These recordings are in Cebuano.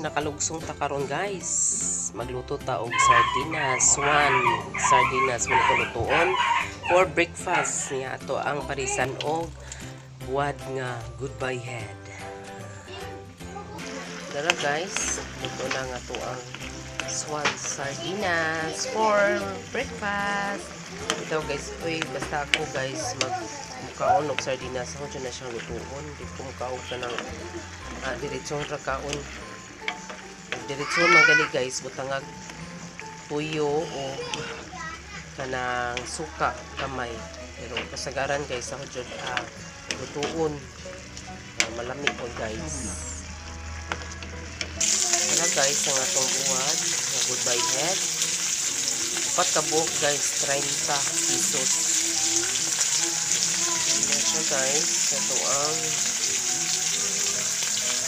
Nakalugsong ta karon, guys. Magluto ta og sardinas, one sardinas mo lutuon for breakfast niya ato ang parisan og buwad nga goodbye head. Dara guys, luto na nga to ang swan sardinas for breakfast. Ito guys, uy, basta ako guys mag mukaon og sardinas, ako dyan na siyang lutuon. Di ko mukaon ka ng diretsong ra kaon. Diretso magali guys, butangag tuyo o kanang suka kamay, pero kasagaran guys ako jud lutuon, malami po guys. Wala guys ang atong buwad nga goodbye head, upat ka buok guys, 30 pesos. Ano siya guys, ito ang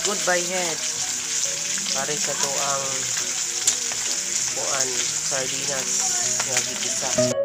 goodbye head pare sa to ang kuan sardinas nga gigisa.